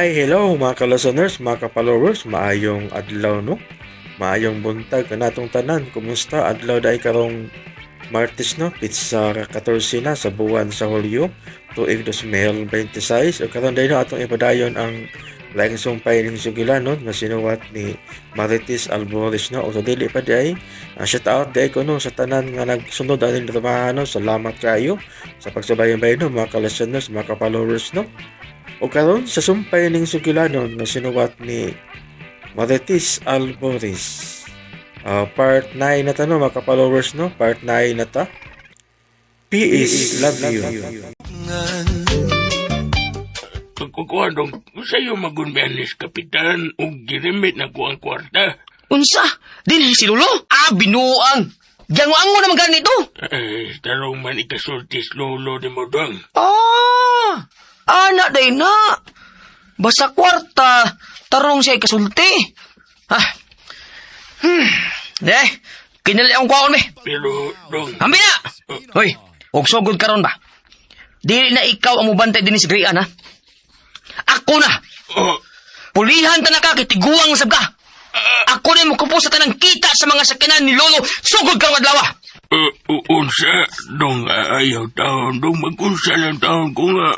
Hi, hello mga ka-listeners, mga ka-followers, maayong adlaw, no? Maayong buntag kanatong tanan. Kumusta adlaw dai karong Martes, no? Pitsa 14 na sa buwan sa Hulyo, tuig 2026. O karon dai, no, atong ipadayon ang laing sumpay ning sugilanon nga sinuwat ni Marites Alboris, no? O sa dili pa diay, shout out diay ko, no, sa tanan nga nagsunod aning dramahan, no? Salamat kaayo sa pagsubaybay, no, mga ka-listeners, mga ka-followers, no? O karon sa sumpay ning sugilanon nga sinuwat ni Marites Alboris. Part 9 na ta, no, mga ka-followers, no? Part 9 na ta. P.S. Love you. Pagkukuha dong, sa'yo magunbianis, kapitan, ug girimit na ko ang kwarta. Unsa? Dinhi si Lolo? Ah, binuang. Giango-ango naman ganito. Eh, tarong man ikasultis lolo ni mo dong. Ah, ana day na. Basta kwarta, tarong siya ikasulti. Ah. De, kinali akong kwaon me. Pero, dong, Hambi na! Hoy, og sugod karon ba? Dili na ikaw ang mubantay dinhi sa Grian, ha? Ako na! Oh, Pulihan ta na ka, kay tiguang sab ka. Ako na mo sa tanang kita sa mga sakyanan ni Lolo sugod karong adlaw. Unsa, dong, ayaw taon, dong, mag-unsa lang taon ko nga.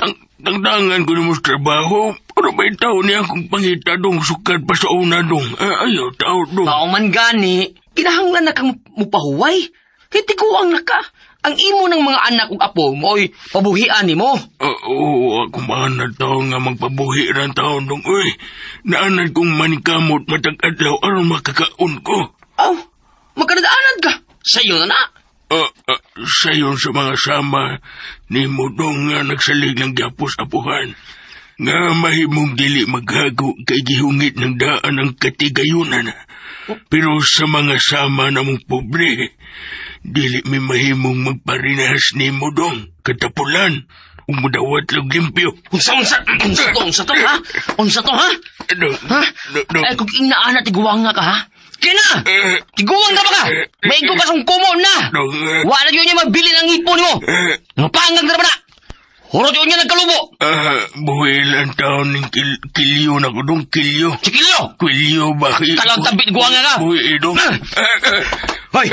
Ang tangtangan ko nimo sa trabaho, pero may taon niya akong pangita, dong, sukad pa sa una, dong. Ayaw taon, dong. Mao man gani, kinahanglan na kang mupahuway. Kay tiguang na ka. Ang imo ng mga anak ug apo mo'y pabuhian nimo. Oo, ako maanad taon nga magpabuhi ran taon dong. Uy, naanad kong manikamot matag adlaw aron makakaon ko. Aw, magkanadaanad ka. Sayo na na. Sayon sa mga sama ni mo dong nga nagsalig ng gyapos apuhan. Nga mahimong dili maghago kay gihungit ng daan ang katigayunan. Pero sa mga sama namong pobre, dili mi mahimong magparinahas ni mo dong, katapulan, ug mudawat lang limpyo. Unsa unsa unsa to unsa to ha? Unsa to ha? Dong, Ha? dong, dong. Ay kung inaana tiguang nga ka ha? Kina! Eh, Tiguang ka ba ka? Maigo ka sa kumo na! Dong, Wala yun niya mabili ng ipon mo! eh, Napangag na ba na? Hurot yun niya nagkalubo! Buhil ang taon ng kilyo na ko dong, kilyo. Sikilyo! Kilyo ba? Talang tabit guwang nga ka! Buhil dong. Hoy!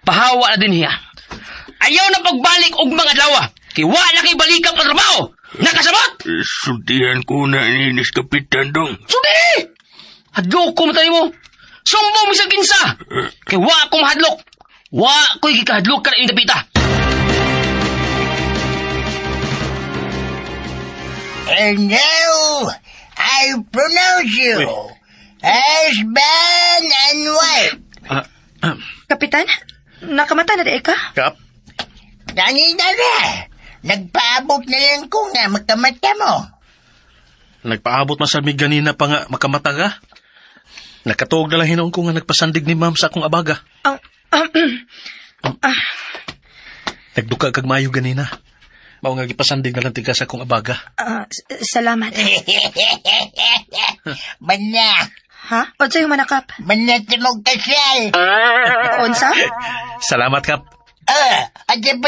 Pahawa na din hiya. Ayaw na pagbalik og mga adlaw. Kay wala kay balikan pa trabaho. Nakasabot! Sultihan ko na ninis kapitan dong. Sudi! Hadlok ko matay mo. Sumbong sa kinsa. Kay wa ko mahadlok. Wa ko'y gikahadlok ka na inyong dapita. And now, I pronounce you husband and wife. Kapitan, nakamata na di ka? Kap, Kanina na, nagpaabot na lang ko nga magkamata mo. Nagpaabot man sa mig ganina pa nga makamata ka. Nakatuog na lang hinoon ko nga nagpasandig ni ma'am sa akong abaga. Ang, Nagduka kag mayo ganina. Mao nga gipasandig na lang tika sa akong abaga. Salamat. Mana, Ha? Unsa yung manakap? mana timog kasal. Unsa? Salamat, Kap. At yung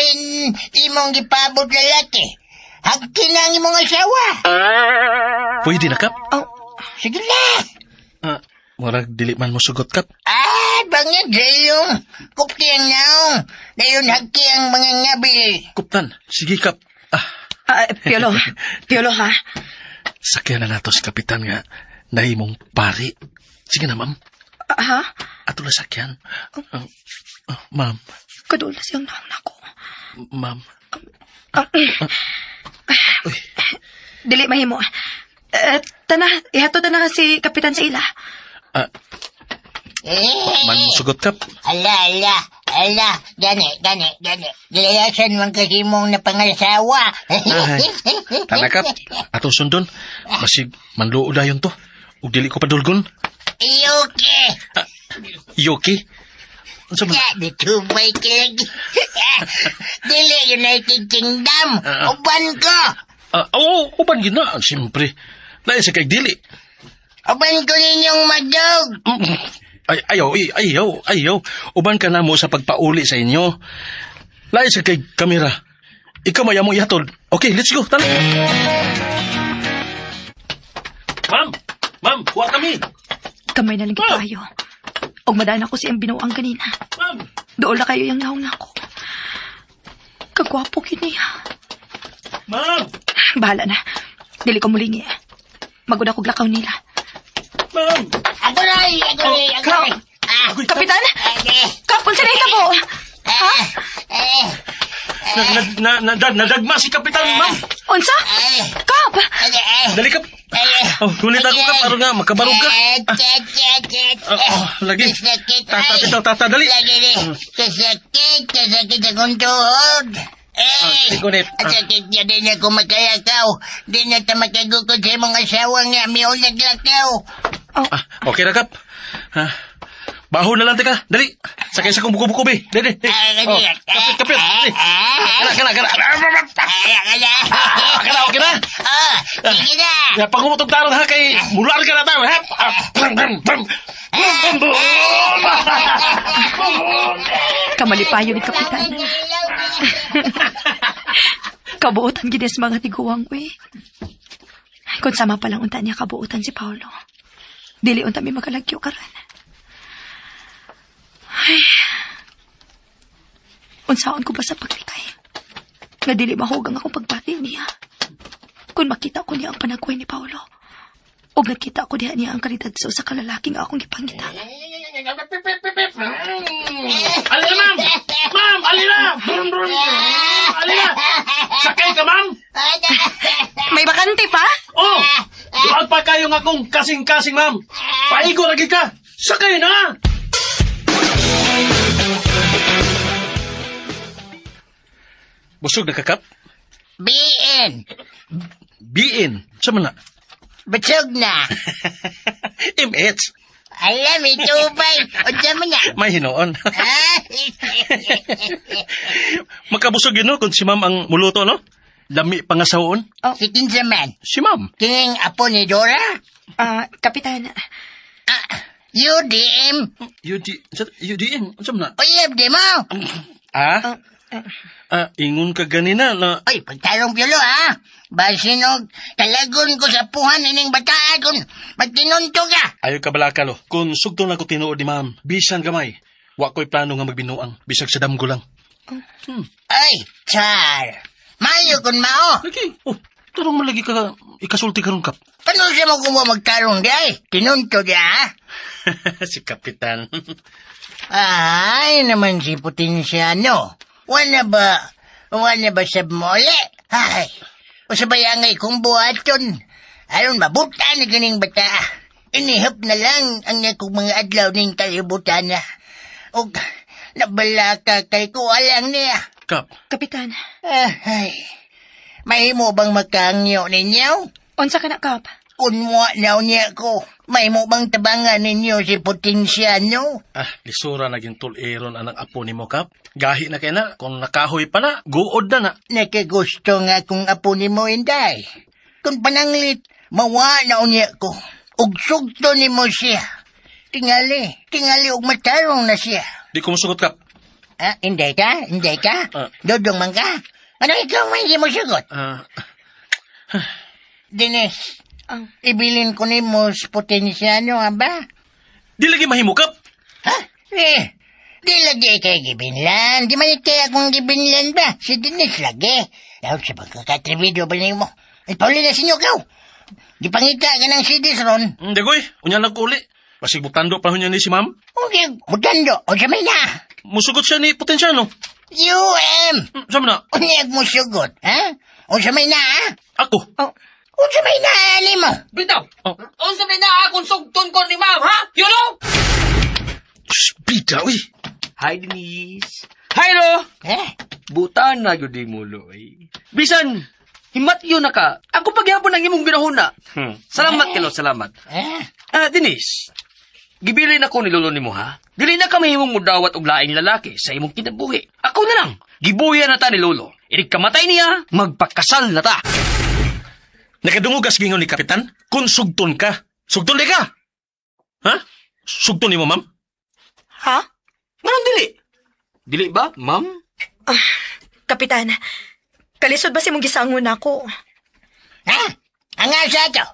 imong gipaabot lalaki. Hagki na ang imong asawa. Pwede na, Kap. Oh, Sige na. Murag dili man mo sugot, Kap. Ah, bangit sa iyong kupti ang naong. Dayon hagki ang mga ngabi. Kuptan. Sige, Kap. Ah, Piolo. Piolo, ha? Sakyan na nato si Kapitan nga nahimong pari. Sige na, ma'am. Ah, ha? Ato na sakyan. Ma'am, Kadula siyang naong nako. Ma'am. Ah, Uy, dili mahimo. Eh, tana, ihatod na na si Kapitan sa ila. Man mo sugot, Kap. Ala, ala, ala. Gani, gani, gani. Gilayasan man kasi mong napangasawa. Ay, tana, Kap. Atong sundon. Basig, manluo dayon to. Ug dili ko padulgon. Iyoke. Yoki. Unsa man? Ya, di tubay ka lagi. Dili United Kingdom. Uban ko. Ah, oo, uban gid na. Siyempre. Lain sa kay dili. Uban ko ninyong madog. Ay, ayaw, ay, ayaw, ayaw. Uban ka na mo sa pagpauli sa inyo. Lain sa kay kamera. Ikaw maya mo ihatod. Okay, let's go. Tara. Ma'am! Ma'am, kuha kami! Kamay na lang kaayo. Og madaan ako siyang binuang kanina. Ma'am! Dool na kayo yung naong nako. Kagwapo kini. Ma'am! Bahala na. Dili ko mulingi. Maguna kog lakaw nila. Ma'am! Agoy, agoy, agoy. Ah, Kapitan! eh, Kap, unsa na po? eh, eh, Na, na, na, na, nadagma si Kapitan, ma'am! Unsa? eh, Kap! eh, eh, Dali ka! eh. Oh, kunit ako kap, aron nga, makabarog ka. Eh, tet, tet, tet. Oh, oh, lagi. Kasakit, Tata, ay. bitaw, tata, dali. Lagi ni. Kasakit, kasakit akong tuhod. Eh, Ah, kunit. ang sakit niya din ako makayakaw. Di na ta makagukod sa imong asawa nga miol naglakaw. Ah, okay ra, Kap. Ha? Baho na lang, teka. Dali. Sakay sa kong buko-buko, be. Dali, dali. Ah, Oh, dali. kapit, kapit. Dali. Ah, Kana, kana, kana. ah, kana. Ah, kana, okay na. Ah, sige na. Ya, pangumutog taron ha kay mular ka na tayo ha. Ah, brum, brum, brum. Brum, brum, brum. Kamalipayo ni Kapitan. Kabuotan gid sa mga tiguang uy. Kung sama pa lang unta niya kabuotan si Paolo. Dili unta mi makalagyo karon. Ay. Unsaon ko ba sa paglikay? Nga dili mahugang akong pagbati niya. Kung makita ko niya ang panagway ni Paolo. O nakita ko diha niya ang kalidad sa usa ka lalaki nga akong gipangita. Alina, ma'am! Ma'am, alina! Brum, brum, brum. Alina! Sakay ka, ma'am! May bakante pa? Oh! Duag pa kayo nga akong kasing-kasing, ma'am! Paigo lagi ka! Sakay na! Busog na kakap? BN, BN. Sa man na? busog na. MH. Alam, itubay. Unsa mo na? May hinoon. Ah, Makabusog yun, no? Kung si ma'am ang muluto, no? Lami pa nga saon. Si kinsa man? Si ma'am. Kining apo ni Dora? Ah, Kapitan. Ah, UDM. UD, UDN. Sa man na? Uyab di mo. Ah? Ah, ingon ka ganina na Ay, pagtarong piyolo ha. Basinog, talagon ko sa puhan ining bataa kung magtinunto ka. Ayo ka balaka lo. Kung sugto na ko tinuod ni ma'am, bisan gamay. Wa ko'y plano nga magbinuang, bisag sa damgo lang. Ay, char. Mayo kun mao. Lagi. Oh, tarong man lagi ka ikasulti karon kap. Paano siya mo kumuha magtarong di ay? Tinunto di ha? Si kapitan. Ay, naman si Potensiano. Wala ba, wala ba sab mo uli? Ay, usabay angay kong buhaton. Aron mabuta na ganing bata. Inihap na lang ang akong mga adlaw ning kalibutan na. Og nabalaka kay ko alang niya. Kap, Kapitan. Ay, mahimo bang makaangyo ninyo? Unsa ka na, Kap? Kunwa na niya ko. Mahimo bang tabangan ninyo si Potensiano? ah, lisura naging tuliron anang apo nimo kap. Gahi na kay na, kung nakahoy pa na, guod na na. Nakagusto nga kung apo ni mo, Inday. Kung pananglit, mawa na unya ko. Ug sugto ni mo siya. Tingali, tingali og matarong na siya. Di ko musugot kap. Ah, Inday ka? Inday ka? Ah. Dodong man ka? Ano ikaw may hindi mo sugot? Ah, Dennis, Ah. ibilin ko ni mo sa potensyano, aba? di lagi mahimo kap. Ha? Eh, di lagi kay gibinlan. Di man kay akong gibinlan ba? Si Dennis lagi. Dahil sa pagkakatribido ba nimo? Ay, pauli na sinyo kaw. Di pangita ka ng CDs ron. Hindi koy, unya lang ko uli. Basig butando pa hunya ni si ma'am. Okay, butando. O sa may na. Musugot siya ni Potensyano. UM. Sa man na? Unyag mo sugot, ha? O sa may na, ha? Ako. Oh, O sa may na, ani mo? Bitaw! Oh. Unsa may naa akong sugton ko ni ma'am, ha? Yulo? Shh, bida, uy. Hi, Denise. Hi, lo! Eh? Butan na gyud mo, lo. eh. Bisan, himat yun na ka. Ako pagyapon ang imong ginahuna. Salamat kilo, salamat. Eh? Ah, Denise. Gibilin ako ni lolo nimo ha. Dili na ka mahimong mudawat og laing lalaki sa imong kinabuhi. Ako na lang. Gibuya na ta ni lolo. Inig kamatay niya, magpakasal na ta. Nakadungog kas gingon ni Kapitan? Kung sugton ka. Sugton di ka! Ha? Sugton nimo, ma'am? ha? Nganong dili? Dili ba, ma'am? Kapitan, kalisod ba si mong gisangon ako? Ha? Ang asa to?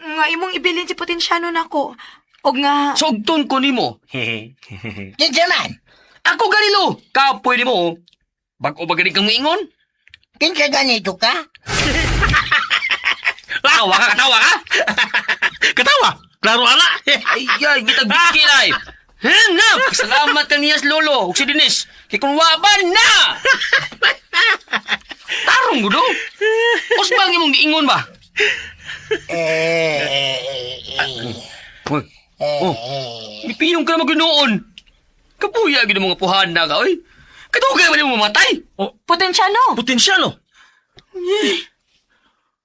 Nga imong ibilin si Potensyano nako. Og nga Sugton ko nimo. Kinsa man? Ako ganilo. Kapoy nimo. Oh. Bag-o ba gani kang miingon? Kinsa ganito ka? Tawa ka, katawa ka? Katawa! Klaro ala! Ay, ay, gitag kilay. Hanap! Salamat ka niya lolo. Ug si Denise. Kay kung wa ba na! Tarong gudo. Usbang imong giingon ba? Eh, eh, Hoy, eh, Oh. Mipinong ka na maginoon. Kapuya gid ang mga puhan na ka, oy. Kadugay man mo mamatay. Oh, Potensyano. Potensyano.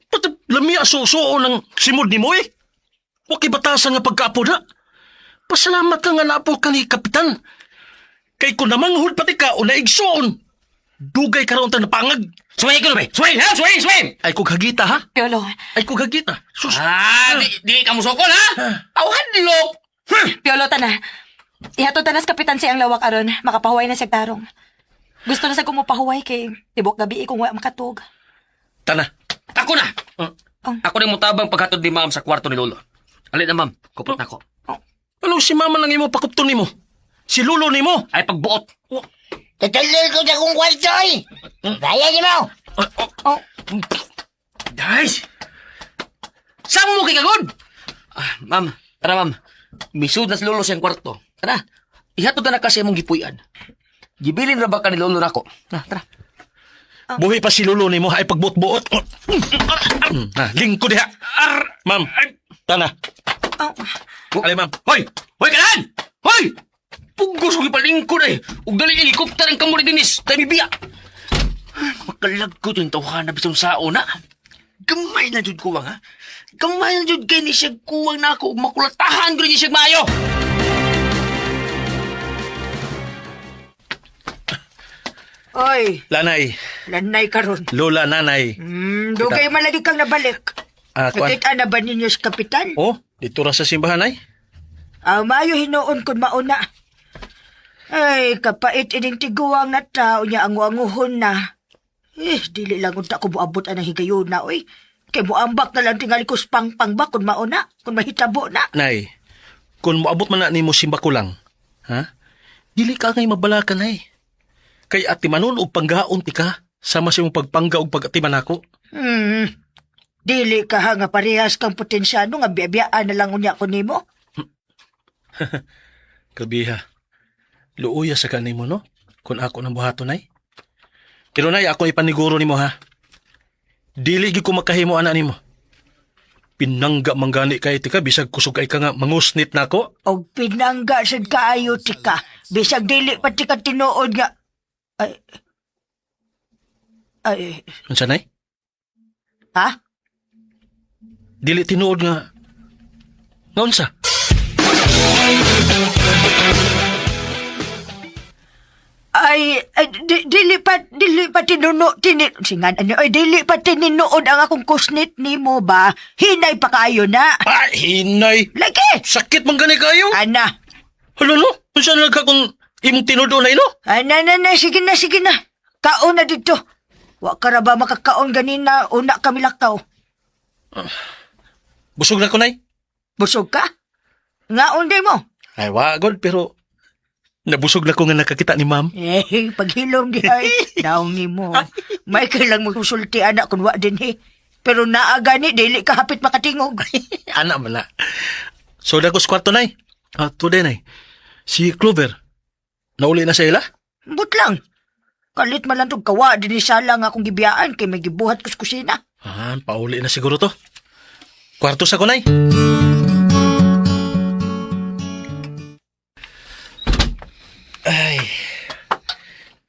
Pati lamia susuo ng simod ni mo eh. Huwag batasan nga pagkaapo na. Pasalamat ka nga naapo ka ni Kapitan. Kay kung namanghod pati ka o naigsoon, dugay ka raon ta napangag. Suway ka na ba? Suway, ha? Suway, suway! Ay kog hagita ha? Piolo. Ay kog hagita. Sus. Ah, di ka musokol, ha? Aw, hadlok! Piolo ta na. Ihatod ta na sa kapitan siyang lawak aron makapahuway na siya tarong. Gusto na sa kumupahuway kay tibok gabi kung wa makatug. Tana. Ako na! Ah. Oh. Ako na yung mutabang paghatod ni ma'am sa kwarto ni Lolo. Alin na, ma'am. Kupot na ako. Anong si mama lang imo pakupto nimo? Si lolo nimo? Ay, pagbuot. Tutulol ko sa kong kwarto eh. Kaya ni mo. Oh, Guys! Saan mo kay kagod? Ah, ma'am, tara ma'am. Misud na si Lolo siyang kwarto. Tara, ihatod na na kasi mong gipuy-an. Gibilin ra ba ka ni Lolo nako? Na, tara. Buhi pa si lolo nimo ay pagbuot-buot. Na, lingkod diha. Ma'am, tana. oh. Ali ma'am. Hoy! Hoy kanan! Hoy! Pugos ko ipalingkod eh. Ug dali helikopter ang kamo ni Denise. Tayo biya. Makalagkot yung tawhana bisang sao na. Gamay na jud kuwang ha. Gamay na jud kay ni siya kuwang na ako ug makulatahan ko ni siya maayo. Oy, Lanay, lanay karon. lola nanay. Dugay malagi kang nabalik. Ah, kuan. Nakita na ba ninyo si Kapitan? Oh, dito ra sa simbahan ay. Ah, maayo hinuon kun mauna. Ay, kapait ining tiguang na tao niya ang anguhon na. Eh, dili lang unta ko buabot anang higayuna, oy. Kay muambak na lang tingali ko pangpang ba kun mauna, kun mahitabo na. Nay, kung moabot man na nimo simba ko lang, ha? Dili ka ngay mabalakan nay. Kay atimanon og panggaon ti ka, sama sa imong pagpangga og pagatiman nako. Dili ka ha nga parehas kang potensyano nga biyabiyaan na lang unya ko nimo. Grabe ha. Luoya sa kanimo no? Kung ako nang buhaton nay. Pero nay, ako ipaniguro nimo ha. Dili gyud ko makahimo ana nimo. Pinangga manggani kay ti ka bisag kusog ay ka nga mangusnit nako. Og pinangga sad kaayo ti ka. Bisag dili pa ti ka tinuod nga. Ay. Ay, Unsa nay? ha? Dili tinuod nga nga unsa? Ay, ay dili pa tinuno tini singan ano ay dili pa tinuod ang akong kusnit nimo ba? Hinay pa kaayo na. Ay, hinay. Lagi. Sakit man gani kayo. Ana. Hala no, unsa na ka kung imong tinuod na ino? Ana na na sige na sige na. Kaon na dito. Wa ka ra ba makakaon ganina una kami lakaw. Busog na ko nay. Busog ka? Ngaon day mo. Ay wa god pero nabusog na ko nga nakakita ni ma'am. Eh, paghilom di ay. Naong ni mo. May kailang magsusulti anak kung wa din eh. Pero naa gani, dili ka hapit makatingog. Ana man na. So da ko sa kwarto nay. Ah, today nay. Si Clover nauli na sa ila? But lang. Kalit man lang tong kawa din ni sala nga akong gibiyaan kay may gibuhat ko sa kusina. Ah, pauli na siguro to. Kwarto sa kunay. Ay,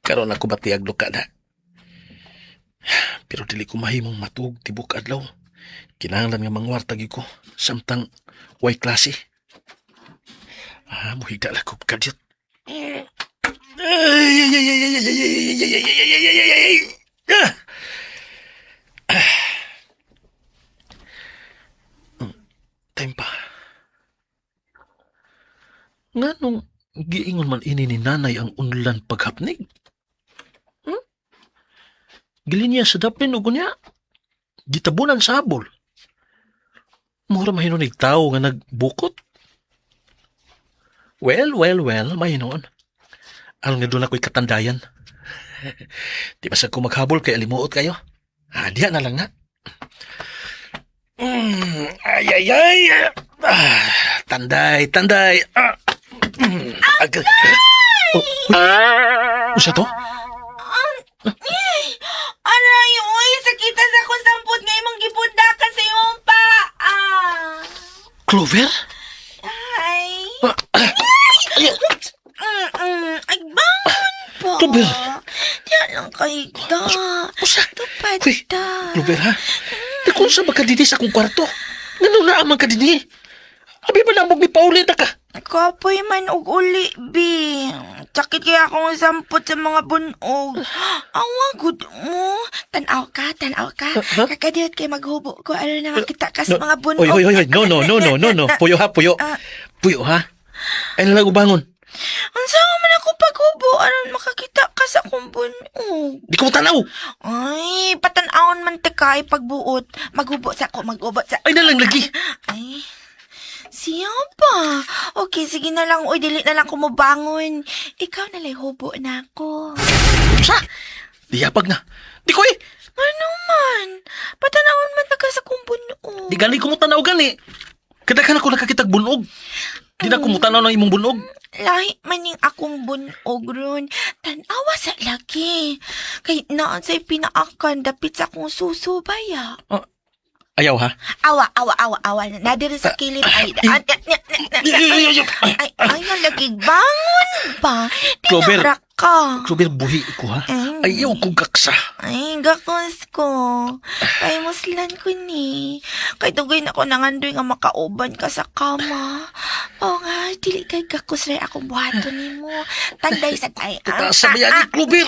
karon ako batiag luka na. Pero dili ko mahimong matuog tibok adlaw. Kinahanglan nga mangwarta gyud ko samtang way klase. Ah, muhigda lang ko kadyot. Ay, ay, ay, ay, ay, ay, ay, ay, ay, ay, ay, ay, ay, ay. Ah! Time pa. Nga nung giingon man ini ni nanay ang unlan paghapnig. Hmm? Gilinya sa dapin o gunya. Gitabunan sa habol. Mura mahinoon ig tao nga nagbukot. Well, well, well, mahinoon. Aron nga doon ako'y katandayan. Di ba sa ko maghabol kay alimuot kayo? Ah, diya na lang na. Ay, ay, ay. Ah, tanday, tanday. Ah, oh, uy. Usa to? Aray, uy, sakita sa akong sampot nga imong gipundakan sa imong paa. Clover? Ay. Ah, ah, ay, Ay, bangon po. Clover. Diyan lang kay da. Usa? Tupad Uy, da. Clover, ha? Di kung sa makadini sa akong kwarto. Ngano na amang kadini? Abi ba namog ni Paulina ka? Kapoy man og uli, bi. Sakit kaya akong sampot sa mga bunog. Awa, good mo. Tanaw ka, tanaw ka. Ha? Kakadiyot kay maghubo ko. Ano na makita ka sa No, mga bunog. Oy, oy, oy, oy. No, no, no, no, no, no. Puyo ha, puyo. Ah. Puyo ha. Ay nalang ubangon. Unsa man ako paghubo aron makakita ka sa akong bunog. Di ko tanaw. Ay, patanawon man ta kay pagbuot. Maghubo sa ako, maghubo sa... Ay nalang lagi. Ay, siya pa. Okay, sige na lang. Uy, dili na lang ko mobangon. Ikaw na lang hubo na ako. Sa? Diyapag na. Di ko eh. Ano man? Patanawon man ta ka sa akong bunog. Di gani ko mo tanaw gani. Kadaghan ako nakakitag bunog. Di na ko mo tanaw ng imong bunog. Lahi man ning akong bunog ron. Tanawa sa laki. Kay naan sa'y pinaakan dapit sa akong susubaya. Ayaw ha. Awa, awa, awa, awa. Nadiri sa kilid. Ay, ay, ay, ay, ay, ay, ay, ang lagi. Bangon ba? Clover. Tinara ka. Clover, buhi ko ha. Mm. Ayaw ko gaksa. Ay, gakos ko. Kay muslan ko ni. Kay dugay na ko nangandoy nga makauban ka sa kama. O nga, dili kay gakos rin akong buhaton nimo. Tanday sa tay. Tataas sa bayan ni Clover.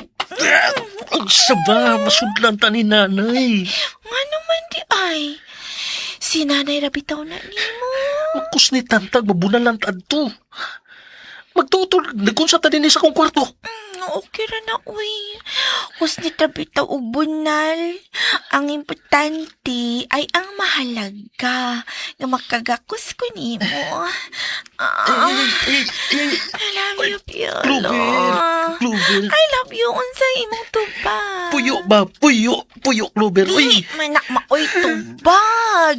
Ang saba, masudlan ta ni nanay. Nga naman di ay. Si nanay rabitaw na nimo. Makus ni tantag, mabunalan ta adto. Magtuutol, nagkunsa ta din sa akong kwarto. Okay ra na, uy. Husni trabitaw og bunal. Ang importante ay ang mahalaga nga makagakos ko nimo. Ah, I love you, Piolo. Clover, Clover. I love you unsa imong tubag. Puyo ba? Puyo, puyo, Clover. Di Uy, man na maoy tubag.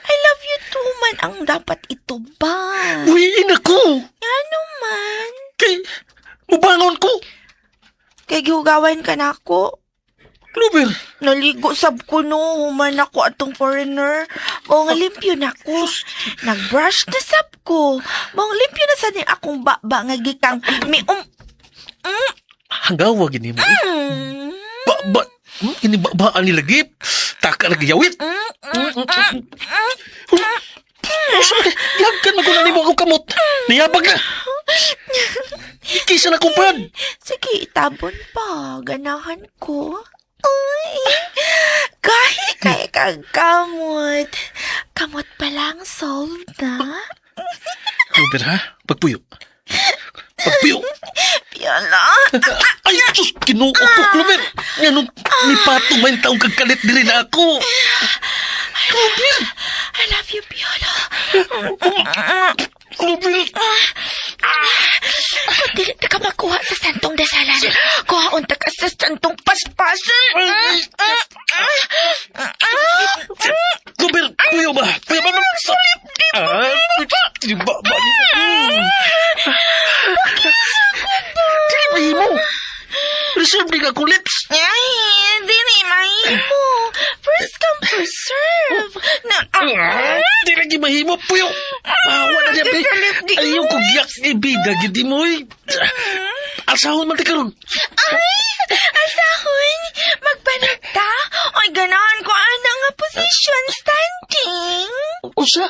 I love you too man ang dapat itubag. uy, ina ko. Ano man? Kay, mubangon ko. Kay gihugawan ka na ako. Clover. Naligo sab ko no, human ako atong foreigner. Mao nga limpyo na ko. Nagbrush na sab ko. Mao nga limpyo na sa ni akong baba nga gikang mi Hanggawa gini mo. Eh. Ba, ba, kini ba, ba, ani lagi. Taka lagi yawit. Usa ba kay, Gihagkan man ko na nimo akong kamot. Niyabag na. Kisa na kumpad. Sige, itabon pa. Ganahan ko. Uy, gahi kay kag kamot. Kamot pa lang, solved na. Clover ha? Pagpuyo. Pagpuyo. Piala. Ay, sus, kinuo ko, Clover. Nga nung ni Patong may taong kagkalit diri na ako. Clover! I love you, Piolo. Clover! Kung dili ta ka makuha sa santong dasalan, kuhaon ta ka sa santong paspasan. Clover, puyo ba? Puyo ba? Sulip di ba? Di ba? Ba? Di ba mo? Reserve di ka akong lips. Ay, dili mahimo. First come, first serve. Na, Ah, Di lagi mahimo, puyo. Ah, wala niya, be. Ayaw ko giyak ni bida, gidi mo, eh. Asahon man ti karon. Ay, asahon, magpanag ta. Oy, ganahan ko ana nga position standing. Usa?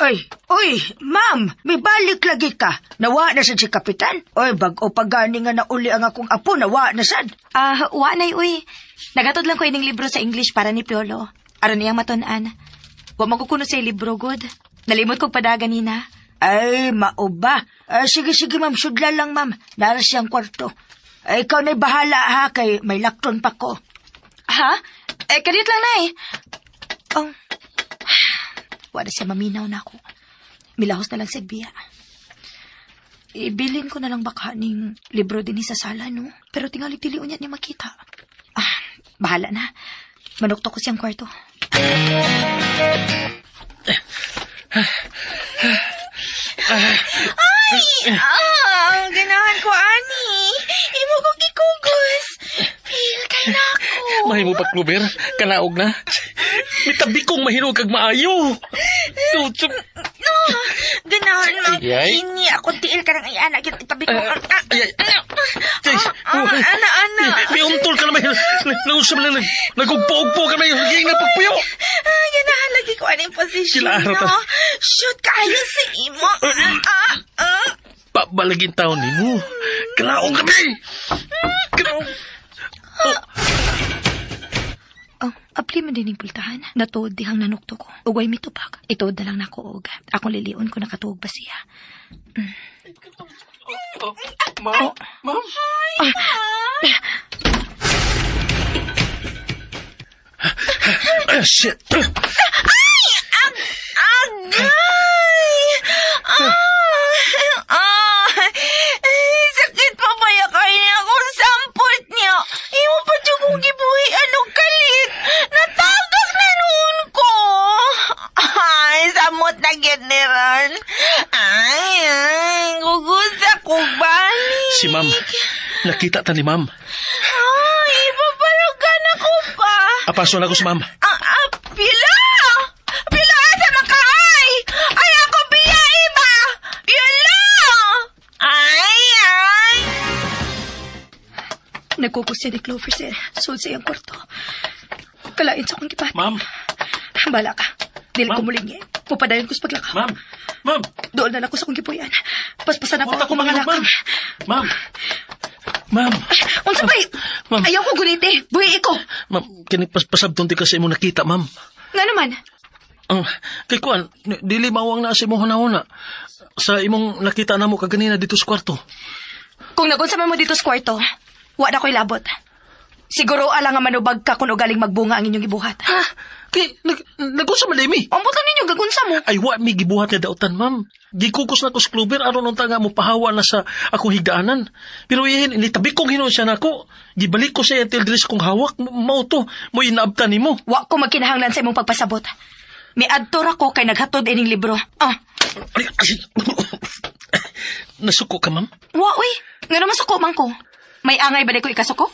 Ay, uy, ma'am, may balik lagi ka. Nawa na sad si Kapitan. Oy, bag-o pa gani nga nauli ang akong apo, nawa na sad. Ah, wa nay uy. Nagatod lang ko ining libro sa English para ni Piolo. Aron niyang matun-an. Wa man ko kuno sa libro good. Nalimot kog pada ganina. Ay, mauba. Ah, sige, sige, ma'am, sudla lang, ma'am. Nara siyang kwarto. Ay, ikaw na'y bahala, ha, kay may lakton pa ko. Ha? Eh, kadiyot lang na eh. Oh. Wala siya maminaw na ako. Milahos na lang sa biya. Ibilin ko na lang baka ning libro din sa sala, no? Pero tingali dili unya niya makita. Ah, bahala na. Manukto ko siyang kwarto. Ah, ganahan ko, ani. Imo ko gikugos. Feel kay na ako. Mahimo pa, Clover. Kalaog na. Mitabi kong mahinog kag maayo. No, ganahan man. Ay, ay. Ini ako tiil ka ng ay anak. Itabi ko. Ay, ay. Ay, Ah, ana, ana. May untol ka na may... Nausap na lang. Nagugpo-ugpo ka na may... Higing na pagpuyo. Ah, ganahan lagi ko aning position, Sila, no? ta. Shoot, kaayo sa imo. Ah, ah. Pabalagin taon ni mo. Kalaog kami. Kalaog. Oh, apli man din yung pultahan. Natuod dihang nanukto ko. Ugay mitupak. Ituod na lang nako og. Akong lilion ko nakatuog ba siya. Ma'am? Ma'am? Ah, shit. Agay! Ah! Ah! Ay, sakit pa ba ya kaya akong sampot niya? Imo pa dyan kong gibuhi anong kalit. Natagak na noon ko. Ay, samot na gyud ni Ron. Ay, ay, gugusa ko balik. Si ma'am. Nakita ta ni ma'am. Ay, ipaparugan ako pa. Apaso na ko si ma'am. Ah, ah, pila! Pila, asa man ka, ay? Ay, ako biya, iba! Pila! Ay, ay! Nagkukos siya ni Clover sir. Suod sa iyang kwarto. Kalain sa akong gipat. Ma'am? Bala ka. Dili ko Ma'am? mulingi. Pupadayon ko sa paglakaw. Ma'am? Ma'am? Doon na lang ko sa akong gipuyan. Paspasan ako Huwag akong ako mga mahinog, ma'am. lakang. Ma'am? Ma'am? Unsa ba? Ma'am. Ayaw ko guniti. Buhi ko. Ma'am, kini pasabton ti kasi mo nakita, ma'am. Nga naman. Ah, kay kuan, dili mawang na sa imong hunahuna. Sa imong nakita namo kaganina dito sa kwarto. Kung nagunsa man mo dito sa kwarto, wa na ko'y labot. Siguro ala nga manubag ka kung ugaling magbunga ang inyong gibuhat. Ha? Kay nagunsa man mi. Ambot lang ninyo, gagunsa mo. Ay wa mi gibuhat nga dautan, ma'am. Gikukos na ko sa Clover aron unta nga mo pahawa na sa akong higdaanan. Pero ihin nitabi kong hinuon siya nako. Gibalik ko siya until diri sa kong hawak mao to. Mo inaabtan nimo. Wa ko magkinahanglan sa imong pagpasabot. Miadto ra ko kay naghatod ining libro. Ah, Ay, ay. Nasuko ka, ma'am? wa uy. Nga naman suko man ko. May angay ba di ko ikasuko?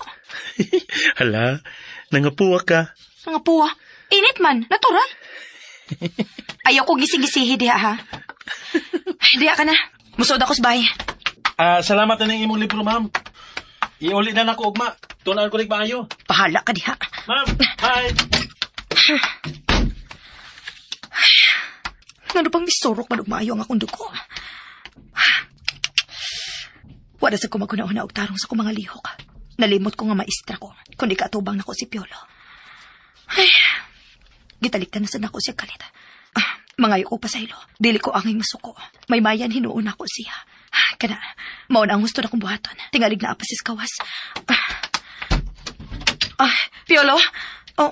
Hala, nangapuwa ka. Mga puwa. Init man, natural. Ayaw ko gising-gisihi diha ha. Ay, Diha ka na. Musod ako sa bahay. Ah, salamat na ning imong libro, ma'am. Iuli na nako ugma. Tunaan ko nig maayo. Bahala ka diha. Ma'am, hi. Ngano bang misurok man og maayo ang akong dugo? Wala sa ko maguna-una og tarong sa akong mga lihok. Nalimot ko nga maestra ko, kundi kaatubang nako si Piolo. Ay, gitaliktan na sa nako siya kalit. Ah, mangayo ko pa sa ilo. Dili ko angay masuko. May mayan hinuon ako siya. Ah, kana, mao na ang gusto na kong buhaton. Tingalig na apasis kawas. Ah, ah Piolo? Oh,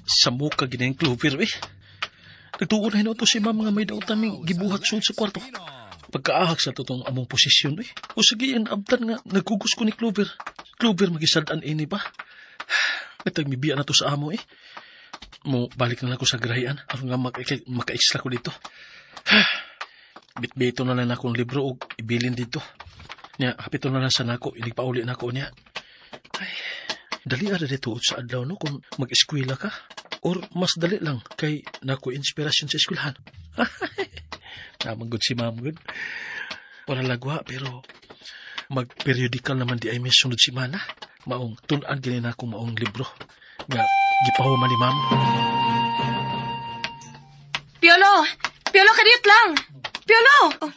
Sa muka ginang Clover, eh. Nagtuon na hinuon to si ma'am nga may dautan mi gibuhat sud sa kwarto. Pagkaahag sa totoong among posisyon, eh. O sige, ang abtan nga, nagkugos ko ni Clover. Clover, magisadaan ini ba? Natag mibiya na to sa amo, eh. Mo, balik na lang ko sa garayan. Aron nga maka-extra ko dito. Bitbito na lang akong libro og ibilin dito. Nya, hapito na lang sa nako, inigpauli na ako niya. Ay, dali ara dito sa adlaw no kung mag-eskwela ka or mas dali lang kay nako inspirasyon sa eskwelahan. Namang good si ma'am good. Wala lagwa pero mag-periodical naman di ay may sunod simana. Maong tun-an gini na akong maong libro nga gipahuman ni ma'am. Piolo! Piolo, kadiyot lang! Piolo! Oh,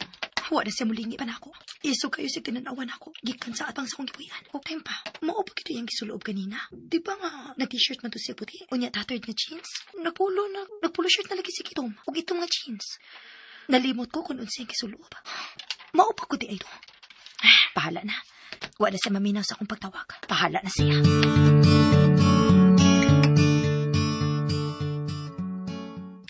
wala siya mulingi pa na ako. Iso kayo sa tinanawan ako. Gikan sa atang sa akong gipuyan. Og time pa, mao pa kito yung gisuloob kanina. Di ba nga, nag-t-shirt man to siya puti? Unya, tattered nga jeans? Nagpulo na, nagpulo shirt na lagi si Kitom. Og itong nga jeans. Nalimot ko kung unsa yung gisuloob. Mao pa ko di ay to. Ah, Pahala na. Wa na siya maminaw sa akong pagtawag. Pahala na siya.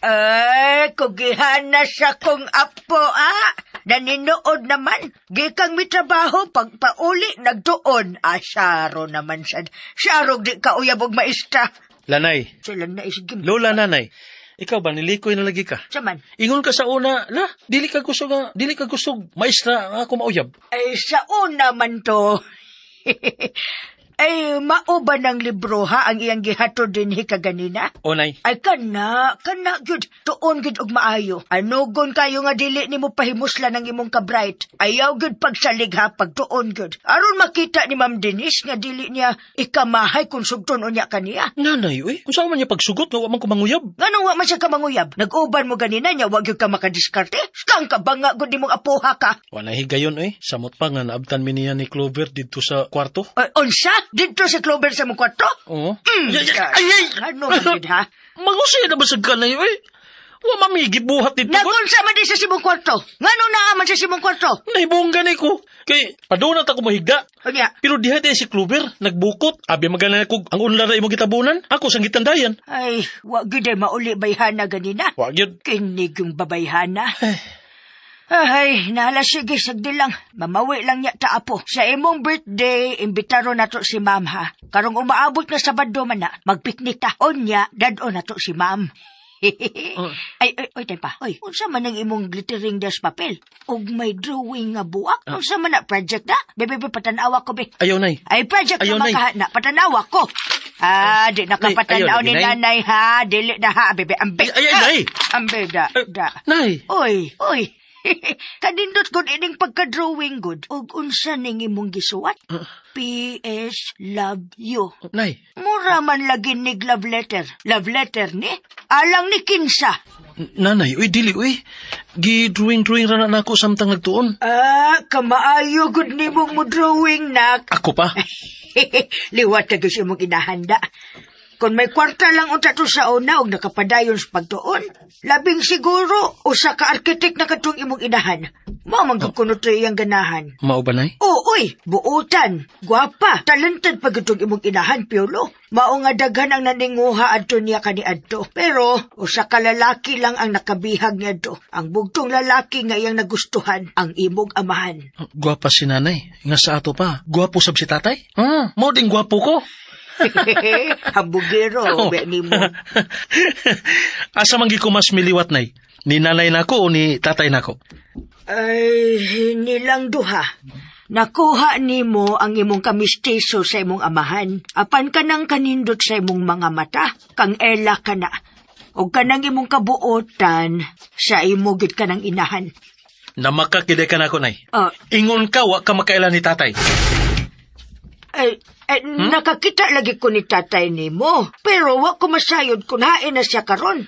Ay, kugihana sa kong apo, ah. Naninood naman. Gikang mitrabaho, pagpauli, nagtuon. Ah, saro naman sad. Saro, di ka uyab og maestra. Lanay, Sila na isigim. Lola nanay, ikaw ba nilikoy na lagi ka? Saman. Ingon ka sa una, la, dili ka gusto nga, dili ka gusto maestra nga ako mauyab. Ay, sa una man to. Ay, mao ba ng libro ha ang iyang gihatod dinhi kaganina? O nay, Ay, kana, kana, gyud. Tuon gyud og maayo. Anugon kayo nga dili nimo pahimuslan ang imong kabright. Ayaw gyud pagsalig ha, pagtuon gyud. Aron makita ni Ma'am Denise nga dili niya ikamahay kung sugton unya kaniya. Nanay, uy, kung saan man niya pagsugot nga wa man ko manguyab. Nganong wa man siya kamanguyab? Nag-uban mo ganina niya, wa gyud ka makadiskarte? Kang kabanga gud nimong apuha ka. Wa na higayon uy, samot pa nga naabtan mi niya ni Clover didto sa kwarto. Ay, unsa? Dito sa Clover sa mong kwarto? Oo. Mm, Ay, ay, ay! Ano man gyud ha? Mangusay na ba sa kanay uy? Wa mami gibuhat didto. ko. Nagunsa man di sa simong kwarto? Nganong naa man sa simong kwarto? Nahibong gani ko. Kay padunat ako mahigda. Unya, Pero diha di si Clover, nagbukot. Abi magana ko ang unla ra imong gitabunan. Ako sang gitandayan. ay, wa gyud ay mauli bayhana ganina. Wa gyud. Kinig yung babayhana. Ay, nahala sige, sagdi lang. Mamawi lang niya ta apo. Sa imong birthday, imbitaro na to si ma'am ha. Karong umaabot na Sabado man na, magpiknik ta. Onya, dad-o na to si ma'am. Ay, ay, oy, pa. Oy, unsa man ang imong glittering das papel? Og may drawing nga buak? Unsa man na project na? Bebe, be, patanawa ko, be. Ayaw nay. Ay, project Ayaw, na Nay. makaha na. Patanawa ko. Ah, di Nay, nakapatanaw ayaw, ni Nay. nanay ha. Dili na ha, bebe. Ambe. Ay, ay, ay, Nay. Ambe, da, Ay, da. Nay. Oy, oy. Kanindot gud ining pagka-drawing gud. Og unsa ning imong gisuwat? P.S. Love you. Nay. Mura man lagi nig love letter. Love letter ni? Alang ni Kinsa. Nanay, uy, dili, uy. Gi-drawing-drawing ra na nako samtang nagtuon. Ah, kamaayo gud nimong mo drawing nak. Ako pa. Liwat na gyud sa imong inahanda. Kung may kwarta lang unta to sa una og nakapadayon sa pagtuon, labing siguro usa ka architect na katong imong inahan. Mao man gyud kuno to iyang ganahan. Mao ba, Nay? Oo, uy, buutan, gwapa, talented pa gyud tong imong inahan, Piolo. Mao nga daghan ang naninguha adto niya kaniadto. Pero usa ka lalaki lang ang nakabihag niadto. Ang bugtong lalaki nga iyang nagustuhan, ang imong amahan. Gwapa si nanay. Nga sa ato pa. Gwapo sab si tatay. Mao ding gwapo ko. Hambugero, Oh. be nimo. Asa man gyud ko mas miliwat, Nay? Ni nanay nako o ni tatay nako? Ay, nilang duha. Nakuha nimo ang imong kamistiso sa imong amahan. Apan ka nang kanindot sa imong mga mata, kang ela ka na. O kanang imong kabuotan, sa imo gid ka ng inahan. Namakakide ka nako, Nay. Ah, Ingon ka, wa ka makaila ni tatay. ay, ay, nakakita lagi ko ni tatay nimo. Pero wa ko masayod kung hain na siya karon.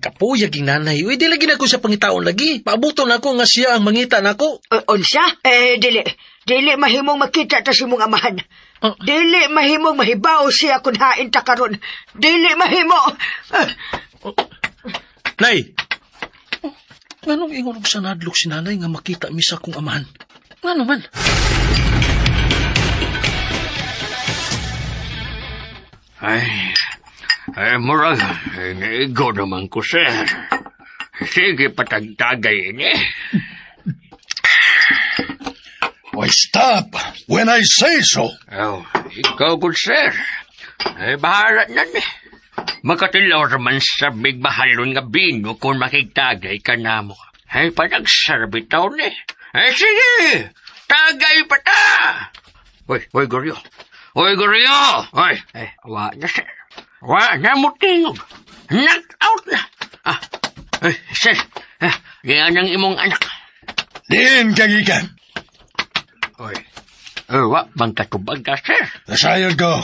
Kapuya ging nanay. Uy, di lagi na ko sa pangitaon lagi. Paabuto na ako nga siya ang mangita nako. Unsa? Eh, dili. Dili mahimong makita ta sa imong amahan. Ah. Dili mahimong mahibaw siya kung hain ta karon. Dili mahimo. Ah, Nay! Oh, nganong ingon og sa nadlok si nanay nga makita mi sa akong amahan? Ngano man? Ay, ay murag, naigo naman ko, sir. Sige, patagtagay ini. Why, stop when I say so. Oh, ikaw good, sir. Ay, bahala na ni. Makatilaw raman sa big mahalon nga bino kung makigtagay ka na mo. Ay, panagsarbitaw ni. Ay, sige! Tagay pa ta! Uy, uy, Goryo. Uy, Goryo! Uy, ay, wa na, sir. Wa na mo tingog. Knock out na. Ah, ay, sir. Ah, yan ang imong anak. Diin kagikan. Uy, ay, wa bang katubag ka, sir? Nasayod ko.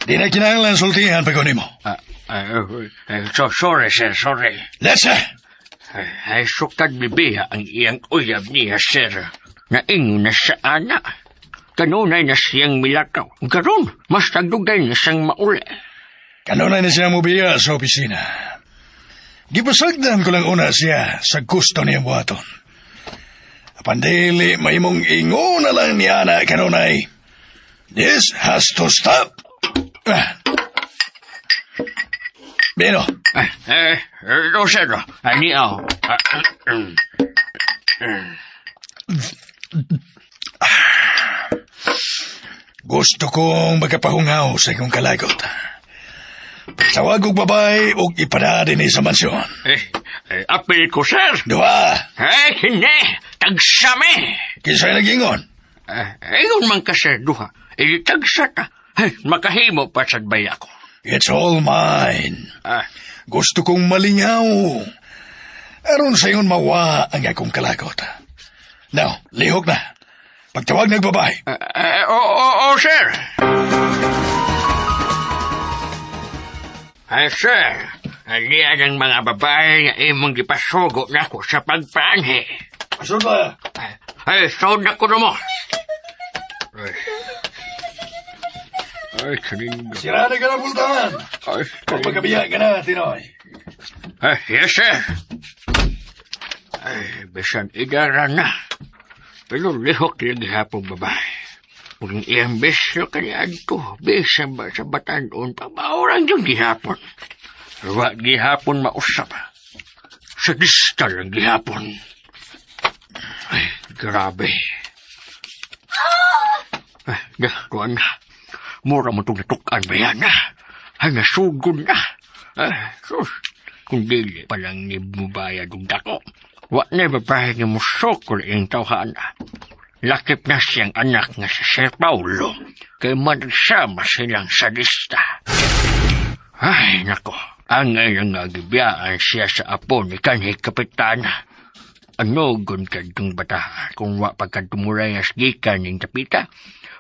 Di na kinahanglan sultihan pa ko nimo. Ah, ah, eh, so, sorry, sir, sorry. Let's Ay, ay sukad bibiha ang iyang uyab niya, sir. Naingon na sa ana. Kanunay na siyang milakaw. Karon, mas tagdugay na siyang mauli. Kanunay na siya mobiya sa opisina. Gipasagdan ko lang una siya sa gusto niyang buhaton. Apan dili mahimong ingon na lang niya na kanunay. This has to stop. Ah. Bino, Eh, eh, eh, sir, ani aw. Gusto kong magkapahungaw sa iyong kalagot. Tawag og babay og ipada din sa mansyon. Eh, eh, apil ko, sir. Duha, Eh, hindi. Tagsame. kinsay nagingon. Eh, ingon man ka, sir, duha. Eh, tagsa ta. Eh, makahimo pa sad bay ako. It's all mine. Ah, Gusto kong malingaw. Aron sa ingon mawa ang akong kalagot. Now, lihok na. Pagtawag nagbabay. eh, eh, oo, oo, sir. Ay, sir. Aliyan ang mga babae nga imong gipasugo nako sa pagpaanhi. Asod ba? Ay, ay, sold na ko na mo. Ay, ay, karindo. Sira na ka na pultahan. Ay, karindo. Pagkabiya ka na, Tinoy. Ay, yes, sir. Ay, bisan idara na. Pero lihok yung gihapong babae. Kung iyang bisyo kaniadto, bisan ba sa batanon pa, maurang yung gihapon. Wa gihapon mausap. Sa distal ang gihapon. Ay, grabe. Ay, kuan na. Mura mo itong natukan ba yan, na? Ay, nasugod na. Ay, sus. Kung dili pa lang ni mubayad og dako. Wa na babae nga musokol iyang tawhana. Lakip na siyang anak nga si Sir Paulo. Kay magsama silang sadista. Ay, nako. Ang ngayon nga gibiyaan siya sa apo ni kanhi kapitana. Ano gun kadtong bata kung wa pa kadtumulayas gikan ning tapita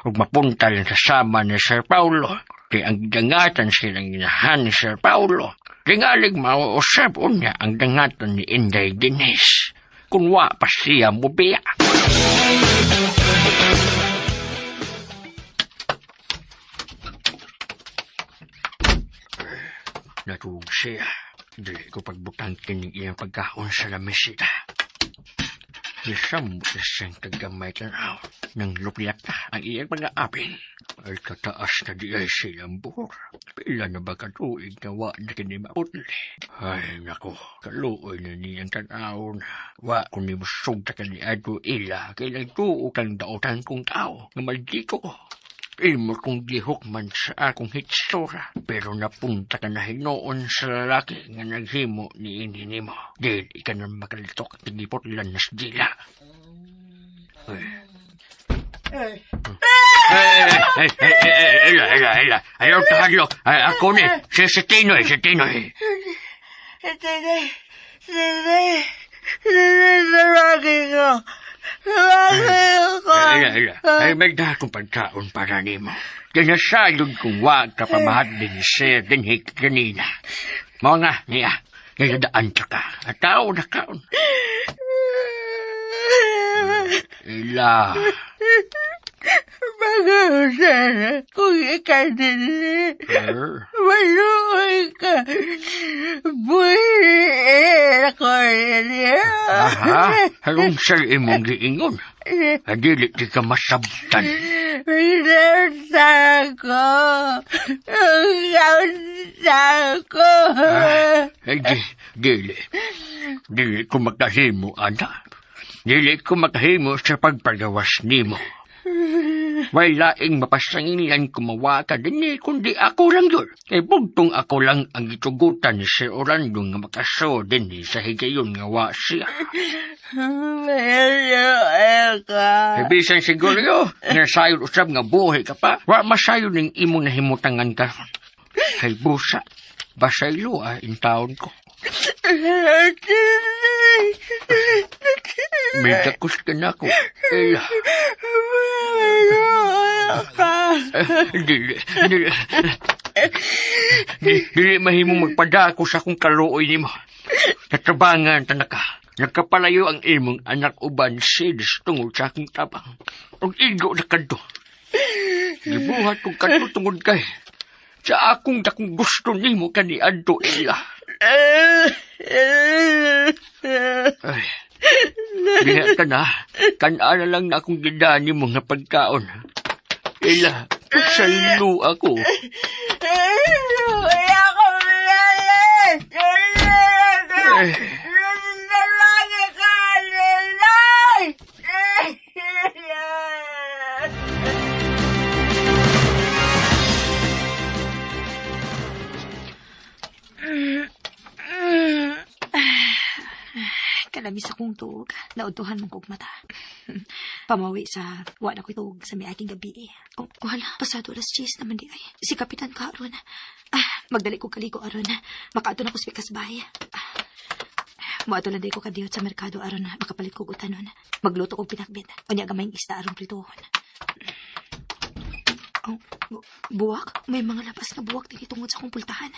ug mapunta lang sa sama ni Sir Paulo. Kay ang dangatan silang ginahan ni Sir Paulo. Tingalig mao usab unya ang dangatan ni Inday Dines. Kung wa pa siya mubiya. Natulog siya. Dili ko pagbutang kining iyang pagkaon sa lamesita. Nisambot na siyang kagamay tanaw ng lupyata ang iyang mga apin. Ay kataas na di ay siyang buhor. Pila na ba katuig na wa na kini maputli? Ay nako, kaluoy na niyang tanaw na. Wa ko ni musog ta kani adto ila kay nagtuo kang daotan kong tao nga maldito ko. Imo kong gihok man sa akong hitsura, pero napunta ka na hinoon sa lalaki nga naghimo ni ini nimo. Dili ka na makalitok at giputlan na sa dila. Ay. Ay, ay, ay, ay, ay, ela, ela, ela. Ayaw tahadlo. Ay, ako ni, si Tinoy, si Tinoy. Sige, sige, sige, tawagin ko. Tawagin ko. Ela, ela. Ay, may akong pagkaon para nimo. Kinasayod kong wag ka pamahad din sir dinhi kanina. Mao nga, niya. Ngayon ka. At tao na kaon. Ila. Mag-usara kung ikaw din. Er, Maluoy ka. Buhay ako niya. Aha, harong sa imong giingon. Dili di ka masabtan. Pinarta ko. Kaunta ko. Ay, di, dili. Dili ko makahimo, ana. Dili ko makahimo sa pagpagawas nimo. Way laing mapasangilan kumawa ka din eh, kundi ako lang yun. Kay bugtong ako lang ang gitugutan ni Sir Orlando nga makaso din eh, sa higayon nga wa siya. Maluoy ka. Kay bisan siguro, nga sayon usab nga buhi ka pa, wa masayon ning imong nahimutangan karon. Kay busa, basaylo ah, in taon ko. May dakos ka na ako. Ela. Dili, dili. Dili, dili mahimong magpadako sa akong kaluoy nimo. Natabangan ta na ka. Nagkapalayo ang imong anak uban sids tungod sa akong tabang. Ug igo na kadto. Gibuhat kong kadto tungod kay sa akong dakong gusto nimo kaniadto ila. Ay, diha ka na. Kanana lang na akong gidani mo nga pagkaon. Ila, pagsalo ako. Ay, Kalamis akong tuog. Naudtuhan mong kog mata. Pamawi sa wa na ko'y tuog sa miaging gabi eh. Oh, kuhala, pasado alas 10 naman di ay. Si Kapitan ka aron. Ah, magdali ko kaligo aron. Makaadto na ko sa pikas bahay. Ah, moadto lang di ko kadiyot sa merkado aron makapalit kog utanon. Magluto kog pinakbit. Unya gamayng isda aron prituhon. Oh, buwak? May mga labas nga buwak din tungod sa akong pultahan.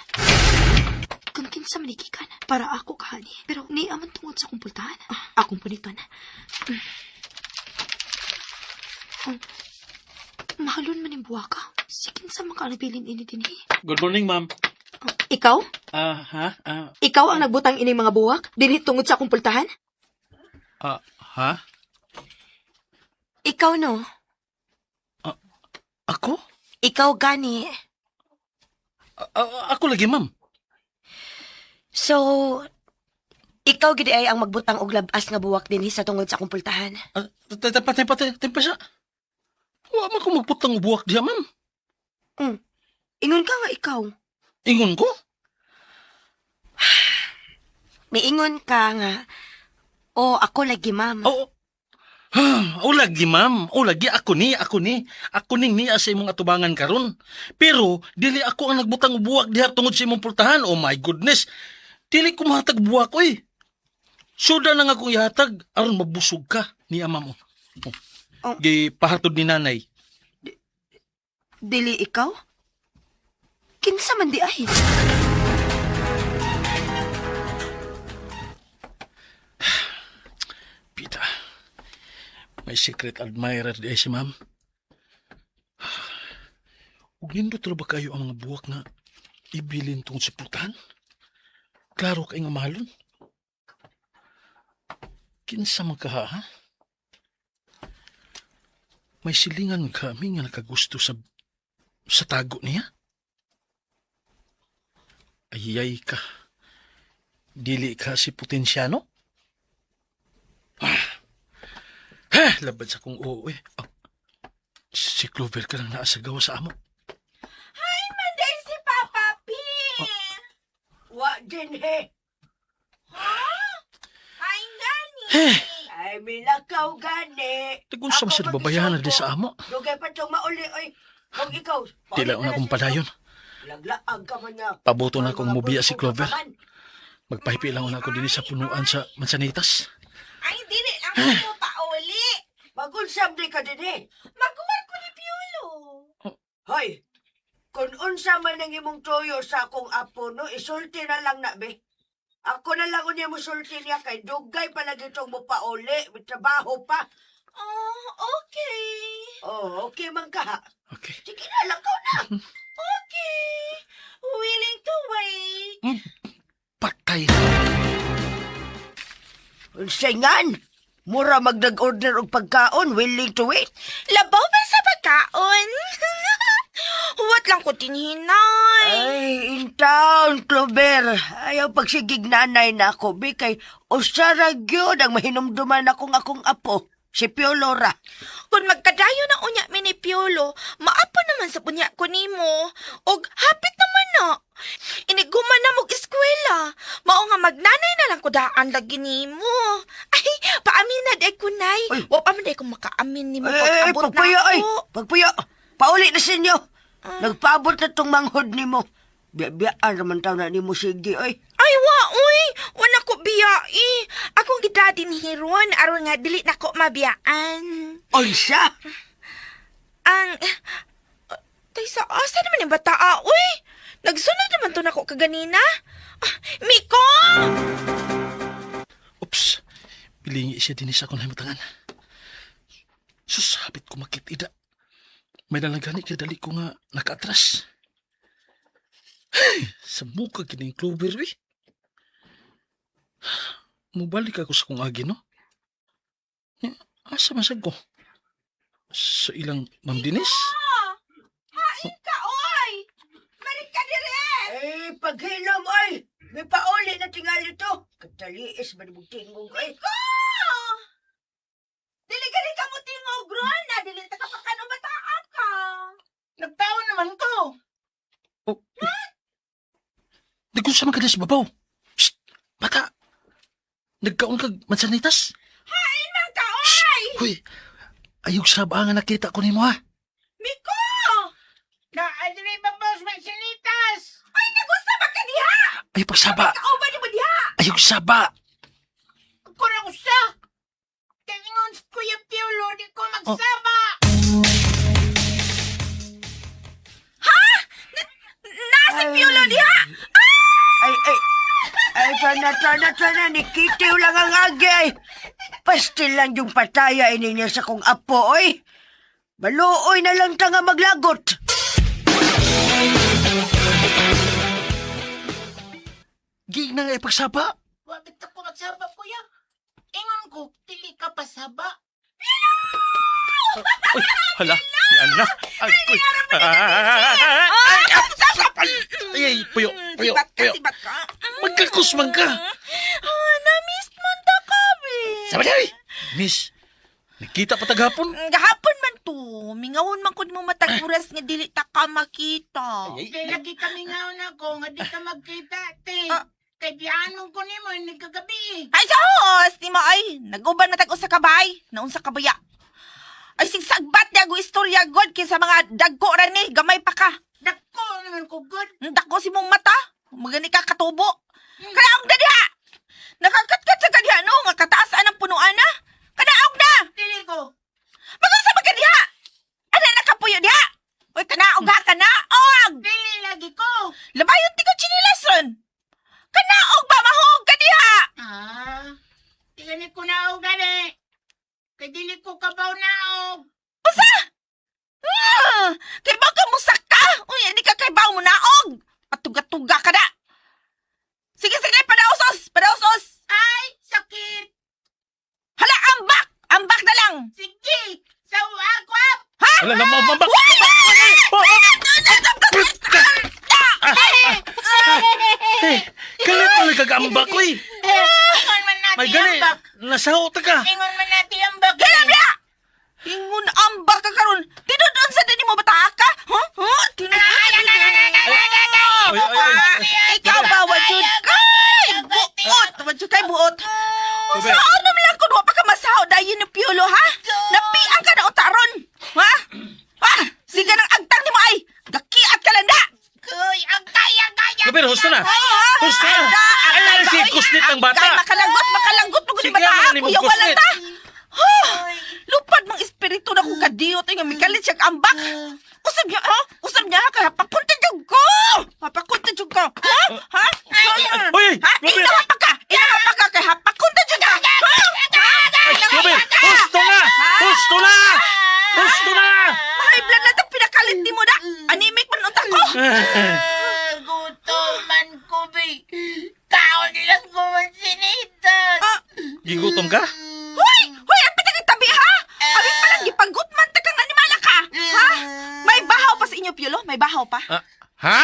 Kung kinsa man igikan, para ako kahani. Pero niya man tungod sa akong pultahan. Ah, akong puniton. Oh, mahalon man yung buwaka. Si kinsa man ka nagbilin ini dinhi. Good morning, ma'am. Oh, ikaw? Ah, ha? Ah, Ikaw ang nagbutang ini mga buwak? Dinhi tungod sa akong pultahan? ah, ha? Ikaw no? Ako? Ikaw gani. Ah, ako lagi, ma'am. So, ikaw gid ay ang magbutang og labas nga buwak dinhi sa tungod sa akong pultahan. Ah, patay, patay, patay pa siya. Wa man ko magputang og buwak diha, ma'am. Ingon ka nga ikaw. Ingon ko? Miingon ka nga. Oh, ako lagi, ma'am. Oo. O lagi, ma'am. O lagi, ako ni, ako ni. Ako ning niya sa imong atubangan karon. Pero, dili ako ang nagbutang og buwak diha tungod sa imong pultahan. Oh my goodness. Dili ko mahatag buwak, oy. Suda na nga akong ihatag aron mabusog ka ni ama mo. Oh. Oh. Gipahatod ni nanay. Dili ikaw? Kinsa man di ay? Pita, may secret admirer di ay si ma'am. Ug nindot ra ba kayo ang mga buwak nga ibilin tungod sa pultahan? Klaro kay nga mahalon. Kinsa man ka ha? May silingan kami nga nakagusto sa tago niya. Ayay ka. Dili ka si Potensyano? Ha, labad sa kong oo eh. Oh, si Clover ka lang naa sa gawa sa amo. Manday si Papa P. Wa din he. Ay, gani. Ay, milakaw gani. Tagun sa masya babayahan na di sa amo. Dugay pa itong mauli, oy. Kung ikaw, Di lang na akong padayon. Laglaag ka man nga. Pabuto na akong mubiya si Clover. Mga man. Magpahipi lang na ako din sa punuan sa Mansanitas. Ay, dili lang ko pauli. Magunsam di ka din eh. Maguwar ko ni Piolo. Hoy, kung unsa man ang imong tuyo sa akong apo, no, isulti na lang na, be. Ako na lang unya mo sulti niya kay dugay palagi itong mo pauli, may trabaho pa. Oh, okay. Oh, okay man ka. ha. Okay. Sige na lang, kau na. Okay. Willing to wait. Patay. Unsa ngan? Mura magdag-order og pagkaon, willing to wait. Labaw pa sa pagkaon. Huwat lang ko tinhinay. Ay, in town, Clover. Ayaw pagsigig nanay na ako, bi, kay usara gyud ang mahinumduman akong akong apo, si Piolora. Kung magkadayo na unya mi ni Piolo, maapo naman sa punya ko nimo. Og hapit naman na. Iniguman na mog eskwela. Mao nga magnanay na lang ko daan lagi nimo. Ay, paamin na day ko nay. Uy. Wa pa man day ko makaamin nimo Ay, ay, pag-abot na pagpuyo, ay, ako. pagpuyo. Pauli na sa inyo. Nagpaabot na tong manghod nimo. Biya-biyaan naman taw na nimo sige, ay. Ay, wa, uy! Wala ko biyai. Akong gidadin hiron, aron nga dili na ko mabiyaan. Unsa? Ang... Tay, sa asa naman yung bata, ah, uy! Nagsunod naman to nako kaganina. Ah, Miko! Oops. Pilingi siya din sa akong nahimutangan. Sus, hapit ko makitida. May nalagani kaya dali ko nga nakaatras. Hey, sa muka kining Clover, eh. Mubalik ako sa kong agi, no? Eh, asa man sad ko? Sa ilang Ma'am Denise? Hain ka, oy! Balik ka dire! Ay, paghilom, oy! May pauli na tingali to. Kataliis man mong tingog, ay. Ko! Dili gani ka mo tingog ron na dili ta ka pakan bataan ka. Nagtaon naman ko. Oh. Di ko sa maganda sa babaw. Shh! Bata! Nagkaon kag mansanitas? Hain man ka, oy! Huy! Ayog saba nga nakita ko nimo ha. Miko! Na, adre babaw sa sinitas. Ay, nagusta ba ka diha? Ay pagsaba! Kauban mo diha! Ayog saba! Ako na usa. Tingon sa Kuya Piolo, di ko magsaba. Nasa Piolo diha! Ay, ay. Ay, tana, tana, tana. Nikitiw lang ang agi, ay. Pastil lang yung pataya ini niya sa kong apo, oy. Maluoy na lang ta nga maglagot. Giig na nga ipagsaba! Wa bitaw ko magsaba, kuya. Ingon ko, dili ka pasaba. Uy, hala! Yan na! Ay, uy! Ay, Ay, ay, puyo, puyo, Sibat ka, puyo. sibat ka. Magkakus man ka! Ah, na-miss man ta ka, be. Sama diri! Miss, nakita pa taghapon? Gahapon man to. Mingawon man kun mo matag oras nga dili ta ka makita. Kay lagi kami ngaon ako nga di ka magkita, te. Ah. Kay biyaan mo ko nimo nagkagabi eh. Ay, sa hos! Ni mo ay, nag-uban matag usa ka bay. Naunsa ka baya. Ay, sigsagbat niya go istorya god kaysa mga dagko ra ni, gamay pa ka. Dako naman ko good. Ang dako si mong mata. Magani ka katubo. Kanaog na diha! Nakakatkat sa kadiha no, nga kataas ang punuan na. Kanaog na! Dili ko. Magunsa ba ka diha? Ana nakapuyo diha? Uy, kanaog ha, kanaog! Dili lagi ko. Labayon ti ka chinilas ron. Kanaog ba mahuog ka diha? Ah. Di gani ko naog gani. Kay dili ko kabaw naog. Usa! Ah, kay ba ka musak ka? Uy, hindi ka kay ba mo naog? Patuga-tuga ka na. Sige, sige, padausos, padausos. Ay, sakit. Hala, ambak! Ambak na lang! Sige. Sa ako up. Ha? Hala, lamang, Eh, kalit mo lang kagamba ko eh. Ingon man natin May gani, ambak. nasaho ta ka. Ingon man natin ambak. Ganam na! Ingon ambak ka karon. Tinudoon sa dini mo bata ka? Huh? Huh? Tinudoon. Oy, oy, oy. Ikaw ba wajud kay buot? Wajud kay buot. Robert. Saan naman lang kun wa pa ka masaho dayon ni Piolo ha? Napiang ka na utaron. Ha? Ah, sige nang agtang nimo ay. Gakiat ka lang na. Kuy, ang kaya kaya. Robert, husto na. Husto na. Ay, ay, si kusnit ng bata. Ay, makalanggot, makalanggot mo Sige, gud bata. man, ni mo Kuya wala kusnit. ta. Huh, lupad mang espiritu na kung kadiyot ay nga mikalit siya ambak. Usab niya, ha? Usab niya ha? Kaya papunta jud ko. Papunta jud ko. Ha? Ha? Uy, Ha? Robert. Inaha pa ka. Inaha pa ka kay hapakunta jud ka. Ha? Ay, Robert, husto na! Husto na! Husto na! Mahay blood na itong pinakalit ni mo na. Anemic man utak ko. Ah, gutom man ko, be. Kaon lang ko man sinitas. Ah, Gigutom ka? Hoy! Hoy, ang pitang tabi ha! Abi pa lang gipagut man ta kang animala ka. Ha? May bahaw pa sa inyo, Piolo? May bahaw pa? Ah, ha?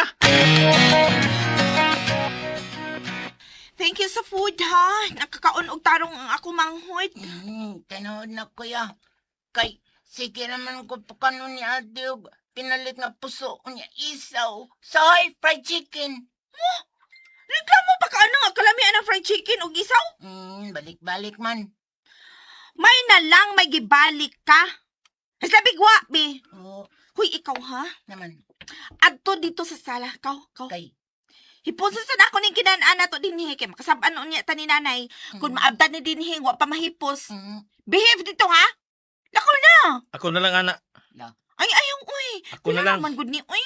Thank you sa food, ha? Nakakaon og tarong ang ako manghod. Tanood na kuya. Kay, sige naman ko pa kanon ni ate og pinalit nga puso niya isaw. Soy fried chicken. Reklamo pa ka ano nga kalamian ng fried chicken og isaw? Balik-balik man. May na lang may gibalik ka. Sabi gwa, be. Oo, Huy, ikaw ha? naman. Adto dito sa sala. Kaw, kaw. Kay, Hipunsa sa nako ning kinaan na to dinhi kay makasab-an unya ta ni nanay. Kung maabdan ni dinhi wa pa mahipos. Behave dito ha. Lako na. Ako na lang, ana. Ay ayaw uy. Ako na lang. Man gud ni uy.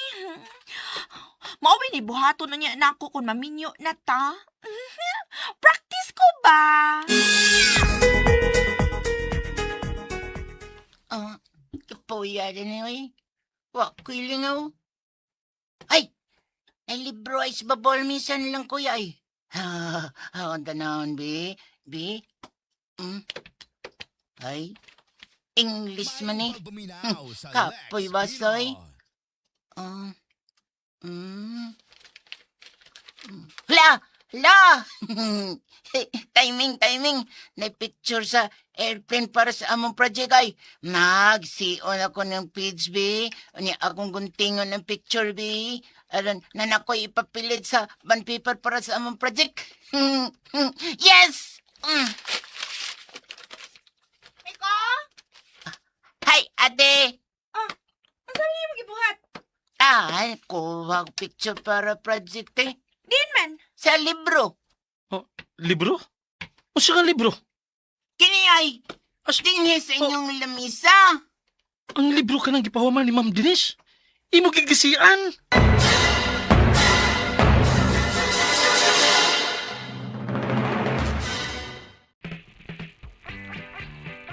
Mao ni buhaton na niya nako kung maminyo na ta. Practice ko ba? Ah, kapuya din eh, oy. Wa ko'y lingaw. Ay! Ay, libro ay sa babol minsan lang, kuya, ay. Ah, akong tanawon, bi. Bi? Ay, English man eh. Kapoy basoy. Ah. Hala! Hala! Timing, timing. May picture sa airplane para sa among project ay. Nagsion ako ng page, bi. Unya akong guntingon ng picture, bi. Aron, na ako'y ipapilit sa bond paper para sa among project. Yes! Miko? Hi, ate! Ah, Ang sabi niyo magibuhat? Ay, kuha ko picture para project eh. Diyan man. Sa libro. Libro? Unsa nga libro? Kini ay, dinhi sa inyong lamisa. Ang libro ka nang gipahuman ni Ma'am Denise. Imo gigisian.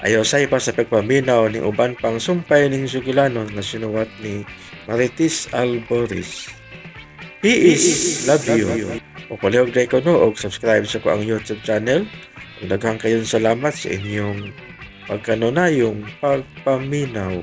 Ayaw say pa sa pagpaminaw ning uban pang sumpay ning sugilanon nga sinuwat ni Marites Alboris. Peace, love you. O palihog na ikaw no, og subscribe sa ko ang YouTube channel. Ug daghang kayong salamat sa inyong pagkanunayong pagpaminaw.